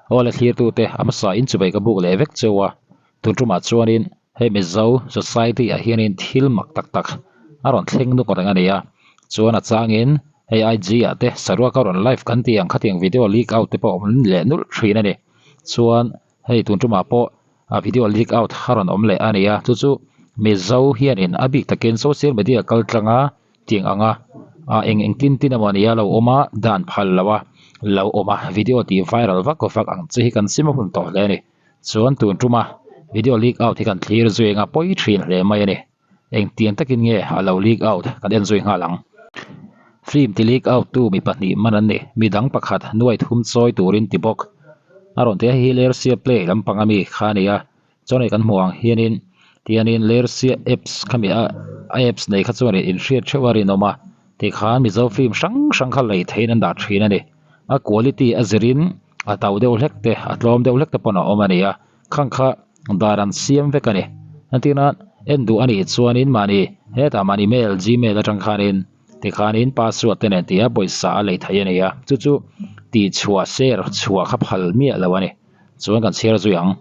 Aw le thlirtute a hmasa in chuvei ka buk leh vek cheu a, tun tumah chuanin hei Mizo society ah hianin thil mak tak tak a rawn thleng nuk reng a ni a, chuan a changin hei IG ah te saruaka rawn live kan tih ang khatiang video leak out te pawh a awm leh nulh thin a ni, chuan hei tun tumah pawh a video leak out a rawn awm leh a ni a, chu chu Mizo hianin a bik takin social media kal tlanga tiang anga ah eng eng tin tin emaw nia lo awm a dan phal lo a lo awm a video tih viral vak vak ang che hi kan sim a hun tawh hle a ni chuan tun tuma video leak out hi kan thlir zui anga pawi thin hle mai a ni engtiang takin nge a lo leak out kan en zui nghal ang film ti leak out tu mi pahnih man an ni midang pakhat nuai thum chawi turin ti bawk a rawn ti a hei hi lersia play lampang ami kha a ni a. Chuan hei kan hmuh ang hianin tianin Lersia apps khami a apps nei kha chuan inhriat theuh a rinawm a tikhan Mizo film hrang hrang kha lei theihin an dah thin a ni. A quality a zirin a to deuh hlek te a tlawm deuh hlek te pawn a awm a ni a khang kha dar an siam vek a ni. Entirna en duh a nih chuanin mahni hetah mahni mail gmail atang khanin tikhanin password te nen tia pawisa a lei thei a ni a chu chu tihchhuah share chhuah kha phal miah lo a ni. Chuan kan chhiar zui ang.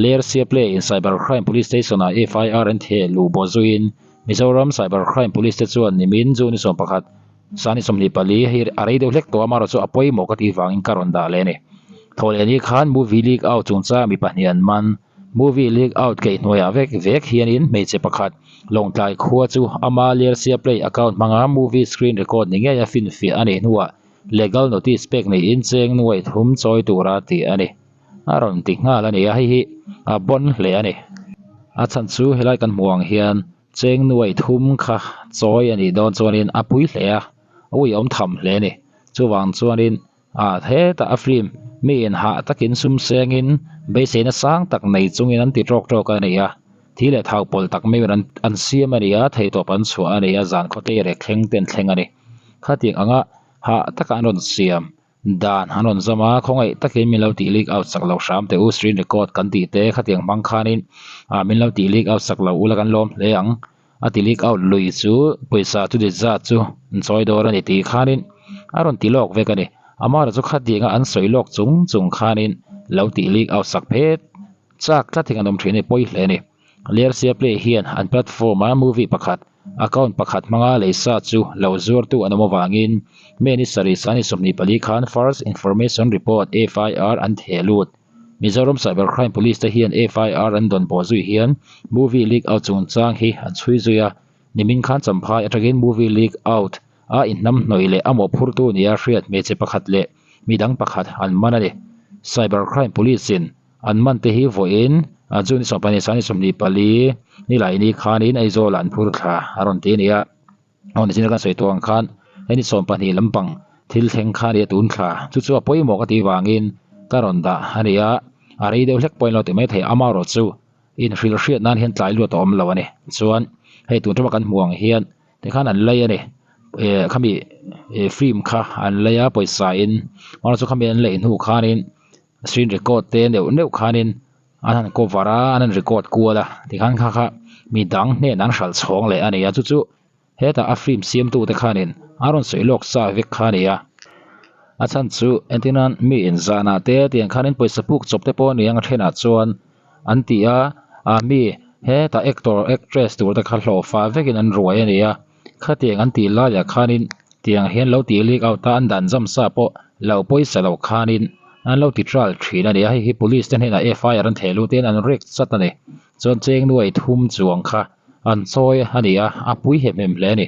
Lersia Play in Cyber Crime Police Station ah FIR an theh luh bawh zuiin Mizoram Cyber Crime Police te chuan nimin June 11 Sani 24 hi a rei deuh hlek tawh a amaherawh chu a pawimawh ka tih vangin ka rawn dah leh a ni. Thawhleh ni khan movie leak out chungchang mi pahnih an man. Movie leak out keih hnuaiah vek vek hianin hmeichhe pakhat Lawngtlai khua chu ama Lersia Play account hmanga movie screen record ni ngei a finfiah a nih hnuah Legal notice pek neiin cheng nuai thum chawi tura tih a ni. A rawn ti nghal a ni a, hei hi a bawn hle a ni. A chhan chu helai kan hmuh ang hian cheng nuai thum kha chawi a nih dawn chuanin a pui hle a, a uiawm tham hle a ni. Chuvang chuanin ah hetah a film mi inhah takin sum sengin beiseina sang tak nei chungin an ti tawk tawk a ni a, thi leh thau pawlh tak meuhin an siam a ni a, theihtawp an chhuah a ni a, zan khawtei rek thleng te an thleng a ni. Khatiang anga hah taka an rawn siam dan an rawn zawm a, khawngaih takin min lo tih leak out sak lo hram teh u, screen record kan tih te khatiang hmang khanin ah min lo tih leak out sak lo ula kan lawm hle ang a ti leak out lui chu pawisa chu ti zat chu an chawi dawr a ni tih khanin a rawn ti lawk vek a ni. Amaherawhchu khatianga an sawi lawk chung chung khanin lo tih leak out sak phet chak tlat hi kan awm thin a ni pawi hle a ni. Lersia Play hian an platform a movie pakhat, account pakhat hmanga leisa chu lo zuartu an awm avangin May ni sarih sani 24 khan First Information Report, FIR, an theh lut. Mizoram Cyber Crime Police te hian FIR an dawn pawh zui hian movie leak out chungchang hi an chhui zui a, nimin khan Champhai atangin movie leak out a inhnamhnawih leh a mawhphurtu nia hriat hmeichhe pakhat leh midang pakhat an man a ni. Cyber Crime Police in An man te hi vawiin June 12 sani 24 nilai ni khanin Aizawl ah an phur thla a rawn ti a ni a. Aw nichin a kan sawi tawh ang khan hei ni 12 lampang thil thleng kha a ni a tun thla chu chu a pawimawh ka tih vangin ka rawn dah a ni a. A rei deuh hlek pawhin lo ti mai thei amaherawh chu inhrilh hriat nan hian tlai luat a awm lo a ni. Chuan hei tun tuma kan hmuh ang hian tikhan an lei a ni eh khami eh film kha an lei a pawisa in amaherawh chu khami an lei hnu khanin Screen record te neuh neuh khanin an han cover a an han record kual a tikhan kha kha mi dang hnenah an hralh chhawng leh a ni a chu chu hetah a film siam tu te khanin a rawn sawi lawk sa vek kha a ni a a chhan chu entir nan mi in zanah te tiang khanin pawisa puk chawp te pawh a ni ang a thenah chuan an ti a ah mi hetah actor actress tur te kha hlawhfa vekin an ruai a ni a khatiang an tih laiah khanin tiang hian lo tih leak out a an dan zam sa pawh lo pawisa lo khanin an lo ti tral thin a ni a hei hi police te hnenah FIR an theh lut in an rek chat a ni chuan cheng nuai thum chuang kha an chawi a ni a a pui hem hem hle a ni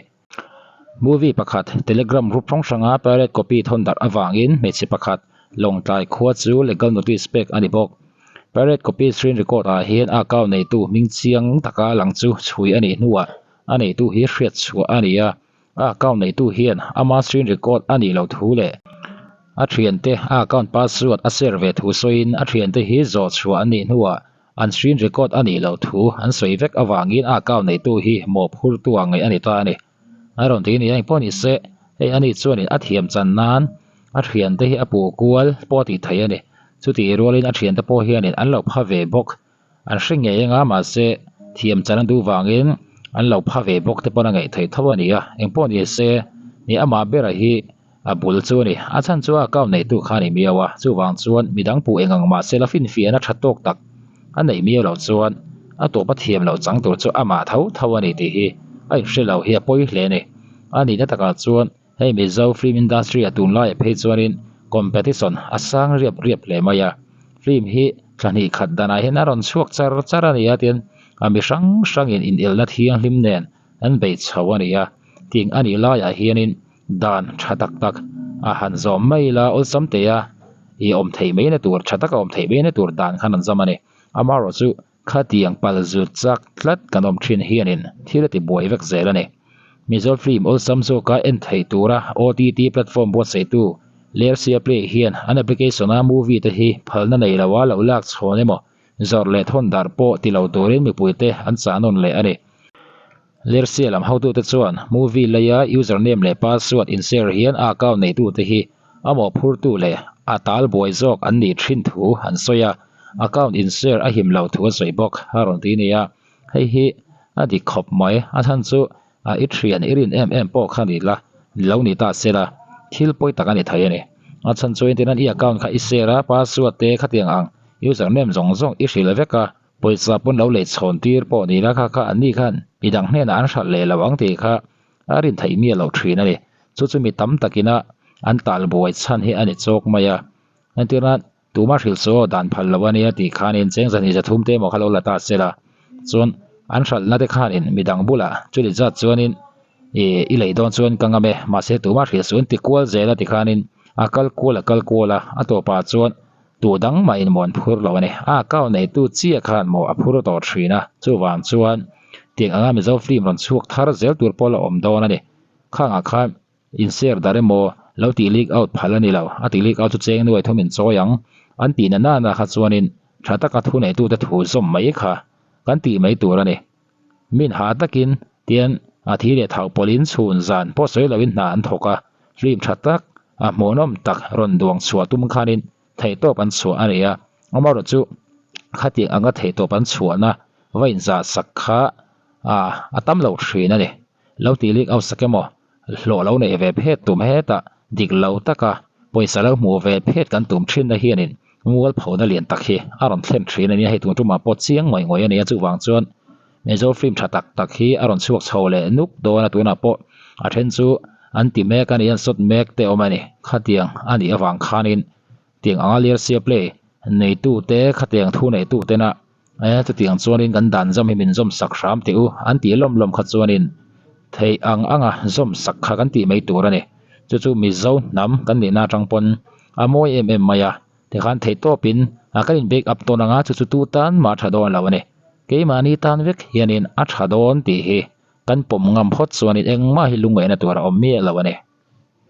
movie pakhat telegram group hrang hranga pirate copy thawn darh avangin hmeichhe pakhat lawngtlai khua chu legal notice pek a ni bawk pirate copy screen record ah hian a account neitu hming chiang taka lang chu chhui a nih hnuah a neitu hi hriat chhuah a ni a, a account neitu hian ama screen record a nih loh thu leh a thiante a account password a share ve thu sawiin a thiante hi zawh chhuah an nih hnuah an screen record a nih loh thu an sawi vek avangin a account neitu hi mawhphurtu ah ngaih a ni ta a ni. A rawn ti a ni a, engpawh ni se hei ani chuanin a thiam chan nan a thiante hi a puh kual pawh a tih theih a ni. Chutih rualin a thiante pawh hianin an lo pha ve bawk. An hre ngei anga mahse thiam chan a duh vangin an lo pha ve bawk te pawn a ngaih theih tho a ni a, engpawh ni se ni amah bera hi A bul chu a ni. A chhan chu a account neitu kha a ni miau a, chuvang chuan midang puh eng ang mahse la finfiahna tha tawk tak a neih miau loh chuan a tawp a thiam loh chang tur chu amah tho tho a ni tih hi a inhre lo hi a pawi hle a ni. A nihna takah chuan hei Mizo film industry ah tunlaiah phei chuanin competition a sang riap riap hle mai a, film hi thla hnih khat danah hian a rawn chhuak char char a ni a tin a mi hrang hrangin inelna thianghlim nen an bei chho a ni a, ting a nih laiah hianin Dan tha tak tak a han zawm mai ila awlsam te a i awm theih mai na tur tha taka awm theih mai na tur dan khan an zawm a ni. Amaherawh chu khatiang pal zut chak tlat kan awm thin hianin thil a ti buai vek zel a ni. Mizo film awlsam zawka en theih tura OTT platform buatsaihtu Lersia Play hian an application a movie te hi phalna nei loa lo lak chhawn emaw zawrh leh thawn darh pawh ti lo turin mipuite an chah nawn leh a ni. Lersia lam hotute chuan movie leia username leh password in share hian a account neitute hi a mawhphurtu leh a tal buai zawk an nih thin thu an sawi a, account in share a him lo thu a sawi bawk a rawn ti nia. Hei hi a dik khawp mai, a chhan chu a i thian i rin em em pawh kha ni la, lo ni ta se la, thil pawi tak a ni thei a ni. A chhan chu entirnan i account kha i share a, password te khatiang ang username zawng zawng i hrilh vek a, Pawisa pawn lo lei chhawn tir pawh ni la kha kha an ni khan midang hnenah an hralh leh lo ang tih kha a rin theih miah loh thin a ni. Chu chu mi tam takina an tal buai chhan hi a ni chawk mai a. Entirna tuma hrilh chu aw dan phal lo a nia tih khanin cheng zahnih zathum te emaw kha lo la ta se la. Chuan an hralhna te khanin midang bulah chuli zat chuanin ih i lei dawn chuan ka ngam e mahse tuma hrilh chu an ti kual zel a ti khanin a kal kual a kal kual a a tawpah chuan Tu dang mah in maw an phur lo a ni. A account neitu chiah khan maw a phur tawh thin a, chuvang chuan tiang anga Mizo film rawn chhuak thar zel tur pawh la awm dawn a ni. Khangah khan in share dar emaw lo tih leak out phal a ni lo, a tih leak out chu cheng nuai thum in chawi ang an tih na nana kha chuanin tha taka thu neitute thu zawm mai kha kan tih mai tur a ni. Min ha takin tian a thi leh thau pawlhin chhun zan pawh sawi loin hna an thawk a, film tha tak a hmuhnawm tak rawn duang chhuah tum khanin theihtawp an chhuah a ni a, amaherawh chu khatiang anga theihtawp an chhuahna va inzah sak kha a tam lo thin a ni. Lo tih lik au sak emaw hlawh lo neih ve phet tum hetah dik lo taka pawisa lo hmuh ve phet kan tum thinna hianin mualphona lian tak hi a rawn thlen thin a nia, hei tun tumah pawh chiang ngawih ngawih a ni a, chuvang chuan Mizo film tha tak tak hi a rawn chhuak chho leh nuk dawn a, tunah pawh a then chu an ti mek a ni, an sawt mek te awm a ni, khatiang a nih avang khanin tiang anga Lersia play neitute khatiang thu neitutena E chutiang chuanin kan dan zawm hi min zawm sak hram teh u an tih lawm lawm kha chuanin theih ang anga zawm sak kha kan tih mai tur a ni. Chu chu Mizo hnam kan nihna atang pawn a mawi em em mai a, tikhan theih tawpin a kan in back up tawn anga chu chu tu tan mah a tha dawn lo a ni. Keimahni tan vek hianin a tha dawn tih hi kan pawm ngam phawt chuanin engmah hi lungngaihna tur a awm miah lo a ni.